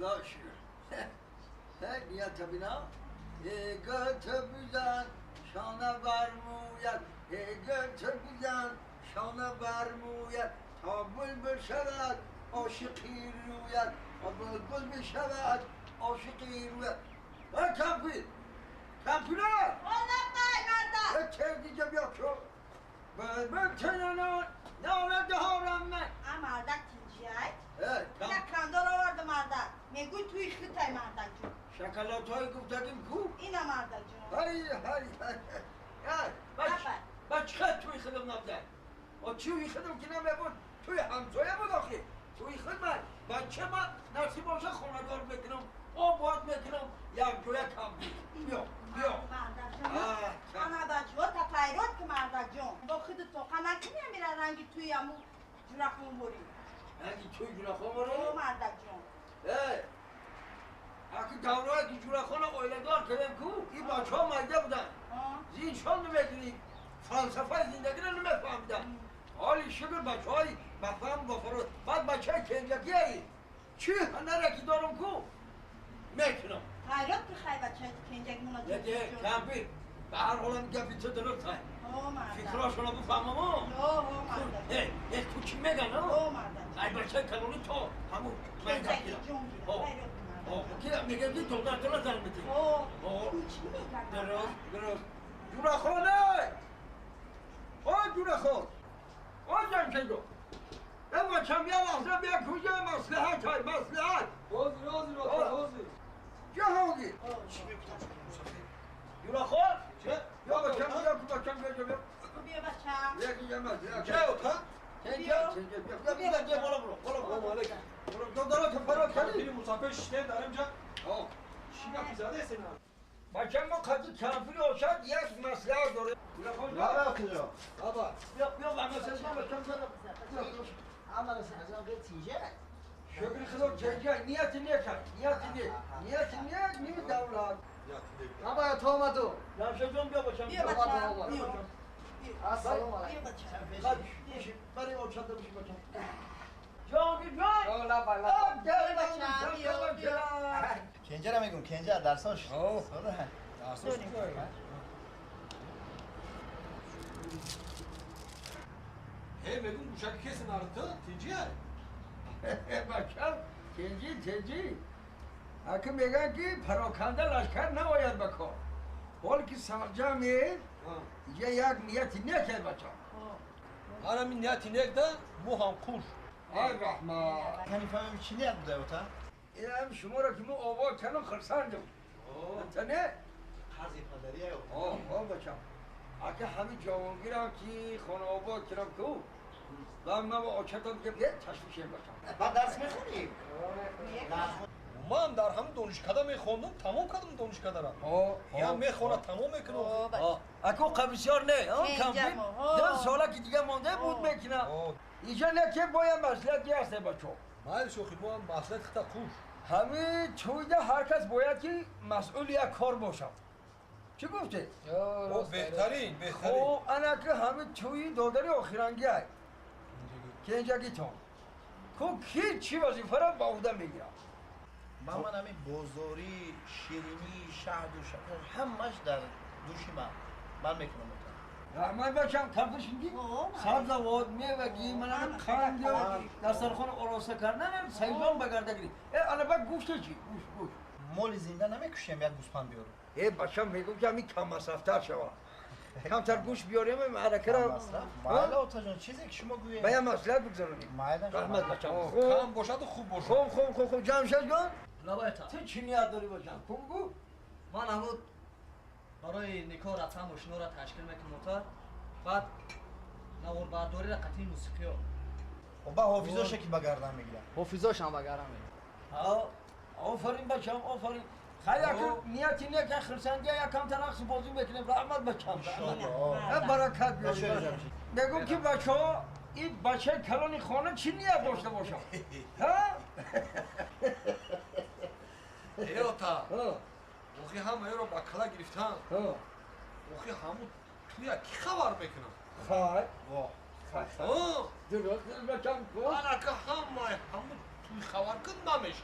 خدا شکر. نیت بینم گت بزن شانه برموید، گت بزن شانه برموید، تا بلبل شود عاشقی روید، تا بلبل بشود عاشقی روید. ای کمپیر، کمپیره! آلا چه دیگه بیا که بلبل چنانان ناله دهارم من. مردک تینجیت؟ یک کندار آورده مردک، میگوی توی خطای مردک جون. شکلات های گفتگیم کو؟ اینه مردک جون. هی هی هی. بچ خط توی خدم نبزن. و توی خدم که نمیبود توی همسایه بود آخه. توی خدمت بچه من نصیب باشه خونه دار میکنم، آب باید میکنم، یک جویه کم بید. بیا بیا. مردک جون انا بچه ها تفایرات که مردک جون با خود توقع نکنی میره رنگی توی همون جورخون بری. رنگی توی جورخون بری؟ او مردک جون. اکی دورایی که جورخون اویله دار کردم کو این بچه ها مایده بودن. زینشان نمیدونی فلسفه زندگی رو نمیفهمیدن. حالی شکر بچه های بفهم بفرد. بعد بچه های کنجکی هایی چی هنره که دارم کو میکنم. خیرات که خیلی بچه های کنجک مونا یه کمپیر به هر حال هم گفی تو درست های فکراشون رو بفهمم ها. نه تو چی میگن ها؟ ای بچه کلونی تا همون کنجکی جون گیرم. میگم که دختر تو رو زن میدی. درست درست. جورخانه آ جورخان آ جمشیدو ای بچم یه لحظه بیا کجا مصلحت های مصلحت. حاضر حاضر حاضر. جهانگیر چی میگفتم جورخان چه؟ یا بچم بیا بچم بیا بیا بیا بچم یکی جمع چه اوتا بیا بیا بیا بیا بالا برو بالا برو برو دادارا تو فرار کردی؟ مسافر شیشته دارم جا. آه. چی گپی زده سینا؟ بچم ما قضیه کمپیر باشد یک مسئله داره. بابا کجا؟ بابا بیا بیا بچم بچم عمل سحزان قد تیجه. شکر خدا تیجه نیت نیک نیت نیک نیت نیک نیم دولت. بابا تو اومدو. جمشید جان بیا بچم. بیا بچم بیا. السلام علیکم. برای آبشان بشی بچم. جانگیر جان. لا لا لا. کنجر میگم کنجر درساش. ساده. درساش خوبه. هی میگم گوشک کسی نرده تیجیه. بچم تیجی تیجی. اگه میگن که پراکنده لشکر نباید بکن. حال که سرجمه یه یک نیتی نکرد بچم. آره من نیتی نکرد مو هم کوش. ای رحمان. کنی فهمیم چی نیت بوده اوتا؟ اینم شما را که مو آوا کنم خرسندم. انت نه؟ قرض پدریه اوتا. آه آه بچم. اگه همین جوانگیرم که خانه آباد کنم کو و من با آچتم که یه تشویشیم بچم. بعد درس میخونیم؟ من در همون دانشکده میخوندم تمام کردم دانشکده را. یا میخونه تمام میکنم. اکو قبیسیار نه کمپیر 10 ساله که دیگه مانده بود میکنم. اینجا نه که باید مسئله هسته بچه. مایل شوخی ما مسئله خطا خوش. همه چویده هر کس باید که مسئول یک کار باشم. چی گفتی؟ بهترین بهترین. خب انا که همه توی دادری آخرنگی های کنجگی تون کو کی چی وظیفه را با عهده میگیرم. من همین بازاری شیرینی شهد و شکر همش در دوش من میکنم. رحمت باشم کمپشنگی سبزوات میوگی منم قند دسترخوان آراسته کردن سیلان بگرده گیری. الان بعد گوشت چی؟ گوشت گوشت مال زنده نمیکشیم یک گوسفند بیارم. ای بچم میگم که همین کم مصرفتر شوه. کمتر گوش بیاریم معرکه را. مایل آتا جان چیزی که شما گویید. باید مسئله بگذارونیم. رحمت بچم. کم باشد و خوب باشد. خوب خوب خوب خوب جمشید جان. لبایتا. تو چی نیت داری باشم؟ خوب بگو. من همون برای نکاح رفتن ماشینا را تشکیل میکنم بعد نواربرداری را قطعی موسیقی ها. و با حافظاش که بگردن میگیرم. حافظاش هم بگردن میگیرم. آفرین بچم آفرین. خیلی اگه نیتی نیه که خرسندی یا کمتر رقص بازی میکنیم رحمت بچم. برکت بیاریم. میگم که بچه ها این بچه کلانی خانه چی نیت داشته باشم؟ ها؟ ای آتا اوخی همه رو با کلا گرفتن. اوخی همون توی کی خبر میکنم؟ خیر خیر درست بچم کو انا که همه همون توی خبر کن نمیشه.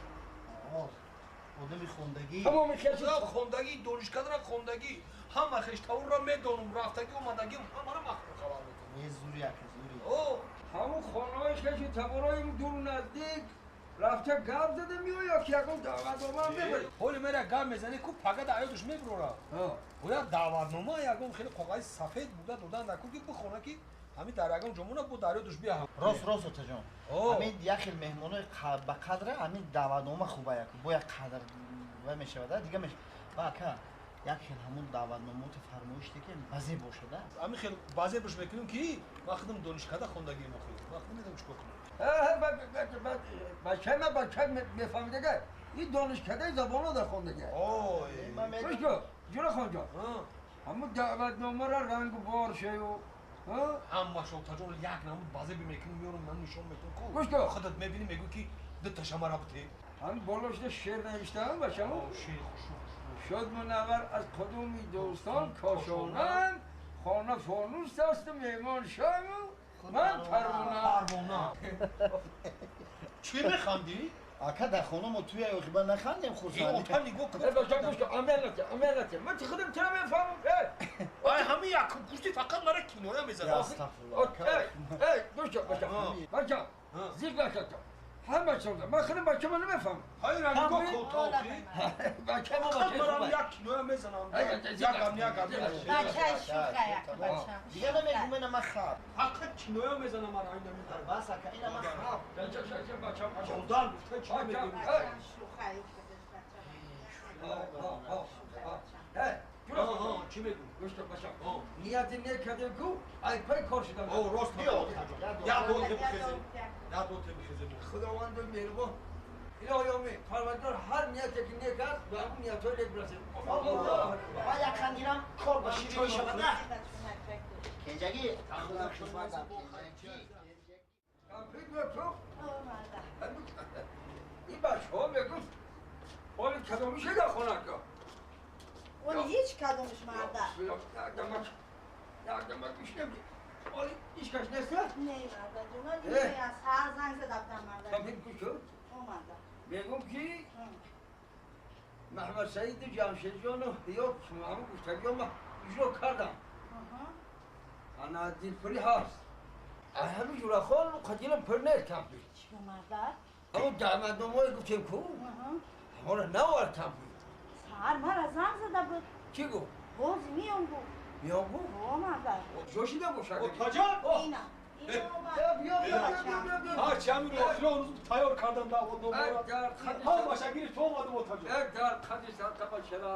Одами хондагӣ. Тамоми хеши хондагӣ, донишкадара хондагӣ, ҳама хештаврро медонам, рафтагӣ, омадагӣ, ҳамаро махрум хабар мекунам. Не зури ака, зури. Ҳамун хонаҳои хеши таборои дуру наздик рафта гап зада меояд ки ягон даъватнома мебарӣ. Ҳоли мера гап мезанӣ ку пага да аёдаш мебурора. Бояд даъватнома ягон хеле коғази сафед буда додан накун ки бихона ки ҳамин дар ягон ҷомона бо дарёдуш биям. Рост, рост, отаҷон. Ҳамин як хел меҳмонои ба қадра ҳамин даъватнома хуба як бояд қадр ва мешавад, дига мешавад. Ба ака як хел ҳамун даъватномаоти фармоиш ки базе бошад, а? Ҳамин хел базе бош мекунем ки ман худам донишкада хондагием охир. Ман худам медонам чикор кунам. Бачаи ман бача мефаҳмидага. Ин донишкадаи забонҳо дар хондага. Гӯш кун, ҷура хонҷон. Ҳамун даъватномаро рангу бор шаю. Ҳамаш отаҷон як намуд базе бимекунем, меёрам, ман нишон метавам ку. Гӯш кун. Худат мебинӣ, мегӯӣ ки ду ташамара бите. Ҳамин болошда шеър навиштаам бачамо. Шеър хушу. Шуд мунаввар аз қудуми дӯстон кошонам, хона фонус аст меҳмон шаму ман парвона. Парвона. Чӣ механдӣ? Ака дар хона мо туя охиба нахандем хурсандӣ. Ота нигоҳ кун. Бача гӯш кун, амел натя, амел натя. Ман худам чаро мефаҳмам? Ай ҳамин якум гӯшти фақат мара киноя мезанад. Астағфируллоҳ. Эй, гӯш кун, бача. Бача, зиқ нашад. Ҳама чизо. Ман худам бача ман намефаҳмам. Хайр, нигоҳ кун то охир. Бача мо Фақат бача мара хуб. як киноя мезанам. Як гам, як гам. Бачаи шӯха як бача. Дига намегӯм, ина ман хаб. Фақат киноя мезанам мара ин намин. Бас ака, ина ман хаб. Бача, бача, бача, бача. Модар гуфта чӣ мегӯӣ? Бачам шӯха Эй, ҷура Ҳа, чӣ мегӯӣ? гӯш кун, бача. Нияти нек кардем ку, ай пай кор шудам. О, рост мегӯӣ. Як дон бихезем. Як дон бихезем. Худованд меҳрубон. Илоҳи омин. Парвардигор ҳар ниятe ки нек аст, ба ҳамун ниятҳои нек бирасем. Аллоҳ. Ман як хандирам кор ба ширин мешавад, на? Кенҷагӣ. Кампир ту. Ин бачаҳо мегуфт, ҳоли кадомише дар хона ка? Он ҳеҷ кадомиш марда. Якдамак, якдамак ишнем. Ҳоли ҳеҷ кас нест? Не марда ҷон, ман аз саҳар занг зада будам марда. Кампир гӯш кун. О марда. Мегум ки Маҳмад Саиду Ҷамшедҷону ё ҳамун гуфтагиё ман иҷро кардам. Ана дилпурӣ ҳаст. Ҳамин ҷурахон қадилам пур нест кампир. Чӣ марда? Ҳамун даъватномаҳое гуфтем ку, ҳамонро навард кампир. Саҳар мара занг зада буд. Чӣ гуфт? Боз миём гуфт. Миём гуфт? О марда. Ҷо шида бошад. Отаҷон! Ина. Ҳарчи ҳамин охиро рӯз тайёр кардам даъватномаро. Ҳамаша гирифт омадам отаҷон. Дар қади сартаба чара.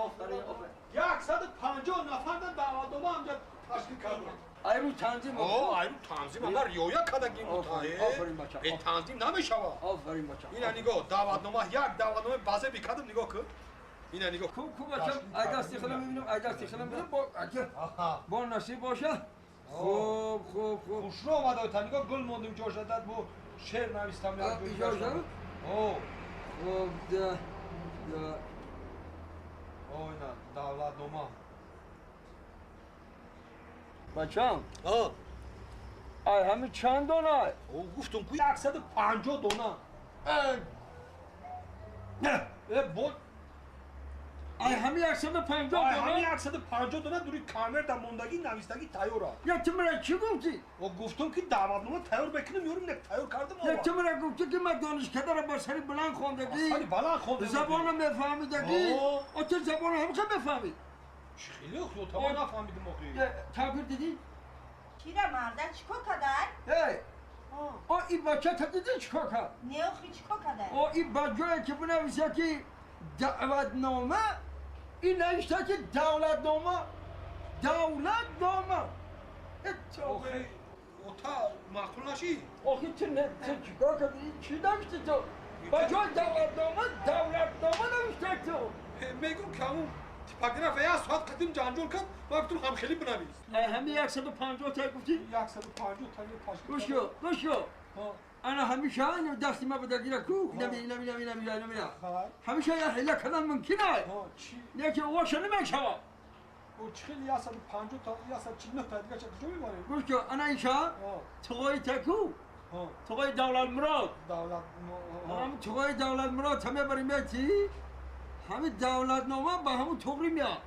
Офарин, офарин. 150 нафардан даъватнома ҳамҷа ташкил кардам. Айру танзим. О, айру танзим ама риоя кардагим. Офарин бача. Бе танзим намешавад. Офарин бача. Ина нигоҳ, даъватнома, як даъватнома базе бикардам, нигоҳ кун. Ина нигоҳ. Ку ку бача, ай дасти худам мебинам, ай дасти худам мебинам. Бо бо насиб боша. Хуб, хуб, хуб. Хушро омада, та нигоҳ гул мондем ҷоша дад бо шеър навистам. Иҷоза? О. Хуб, да. Да. О, ина давлатнома. Бачам. О. Ай ҳамин чанд дона? О, гуфтум ку 150 дона. Не. Э, бо Ай ҳамин 150 Ай дона? ҳамин 150 дона дури камер дар мондагӣ навистагӣ тайёр аст. Я ту мара чӣ гуфтӣ? О, гуфтум ки даъватнома тайёр мекунем, ёрим не тайёр кардам. Я ту мара гуфтӣ ки ман донишкадаро ба сари баланд хондагӣ. Сари баланд хондагӣ. Забонро мефаҳмидагӣ. О, ту забонро ҳамқа мефаҳмӣ? Чӣ хеле охи, отама нафаҳмидим охи. Таъбир дидӣ? Кира марда чикор кадай? Эй! О, ин бача та дидӣ чикор кард? Не охи чикор кадай? О, ин ба ҷое ки бинависа ки даъватнома, ин навишта ки давлатнома, давлатнома. Охи, ота маъқул нашид? Охи ту не, ту чикор кардӣ? Чӣ навишти ту? Ба ҷои давлатнома, давлатнома навишта ту. Мегӯм ки ҳамун типография як соат қадим ҷанҷол кард, ман гуфтум ҳамхелӣ бинавис. Ай ҳамин 150 та гуфтӣ? 150 та ташкил. Гӯш кун, гӯш кун. Ана ҳамеша дасти ма бадагира ку, ина ина ина ина ина ина ина. Ҳамеша я ҳила кардан мумкин аст. Чӣ? Не ки оша намешавад. О, чӣ хели 150 та, 149 та дига ча куҷо мебарем? Гӯш кун, ана иша туғои таку. Тоғои Давлатмурод. Давлат. Ҳамун тоғои Давлатмурод та мебари мети, ҳамин давлатнома ба ҳамун туғри меяд.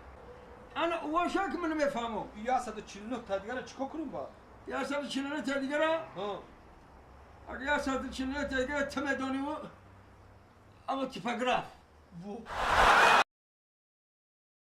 Ана уваша ки ман намефаҳмам. 149 та дигара чикор кунем ба? 149 та дигара? Агар 149 та дигара ту медониву, ама типограф. Во.